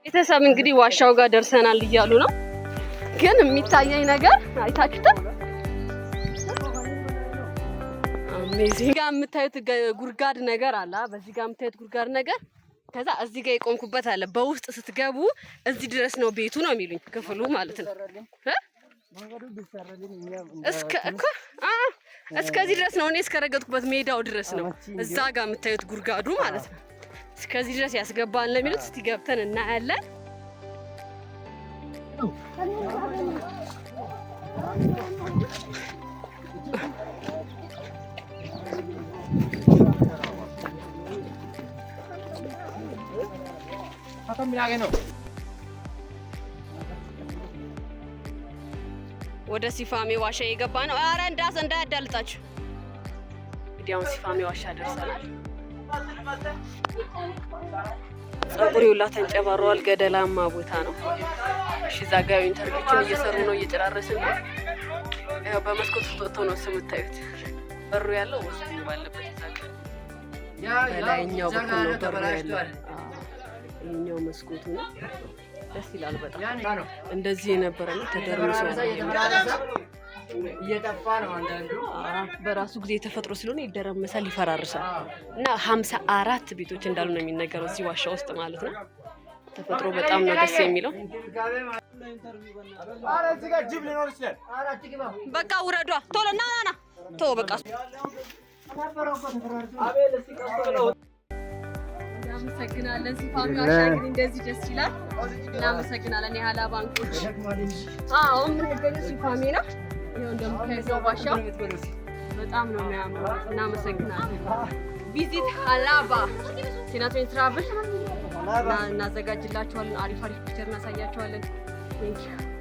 ቤተሰብ፣ እንግዲህ ዋሻው ጋር ደርሰናል እያሉ ነው። ግን የሚታየኝ ነገር አይታችሁታል። Amazing። ጋር የምታዩት ጉድጓድ ነገር አለ። በዚህ ጋር የምታዩት ጉድጓድ ነገር፣ ከዛ እዚህ ጋር የቆምኩበት አለ። በውስጥ ስትገቡ እዚህ ድረስ ነው ቤቱ ነው የሚሉኝ፣ ክፍሉ ማለት ነው። እ? እስከ እኮ እስከዚህ ድረስ ነው። እኔ እስከረገጥኩበት ሜዳው ድረስ ነው። እዛ ጋር የምታዩት ጉድጓዱ ማለት ነው። እስከዚህ ድረስ ያስገባል ነው የሚሉት። እስቲ ገብተን እናያለን። ነው። ወደ ሲፋሜ ዋሻ የገባ ነው። አረ እንዳስ እንዳያዳልጣችሁ። እንግዲህ አሁን ሲፋሜ ዋሻ ደርሰናል። ጸጉር ሁላ ተንጨባሯል። ገደላማ ቦታ ነው። እሺ፣ እዛ ጋ interview ዎችን እየሰሩ ነው፣ እየጨራረስን ነው። ያው በመስኮት ውስጥ ወጥቶ ነው እሱ የምታዩት። በሩ ያለው ውስጥ ባለበት እዛ ጋ በላይኛው በኩል ነው በሩ ያለው። ይሄኛው መስኮቱ ነው። ደስ ይላል በጣም። እንደዚህ የነበረ ነው፣ ተደርምሶ እየጠፋ ነው አንዳንዱ። በራሱ ጊዜ የተፈጥሮ ስለሆነ ይደረመሳል፣ ይፈራርሳል። እና 54 ቤቶች እንዳሉ ነው የሚነገረው እዚህ ዋሻ ውስጥ ማለት ነው። ተፈጥሮ በጣም ነው ደስ የሚለው። እዚህ ጋር ጅብ ሊኖር ይችላል። በቃ ውረዷ፣ ቶሎ ና ና ና ቶ በቃ። እናመሰግናለን። ሲፋሚ ዋሻ እንግዲህ እንደዚህ ደስ ይላል። እናመሰግናለን የሀላ ባንኮች። አዎ፣ የምንገኘው ሲፋሚ ነው። ይኸው እንደምታዩት ነው ዋሻው። በጣም ነው የሚያምረው። እናመሰግናለን። Visit ሀላባ ቴናቶን Travel እናዘጋጅላችኋለን። አሪፍ አሪፍ picture እናሳያችኋለን። Thank you.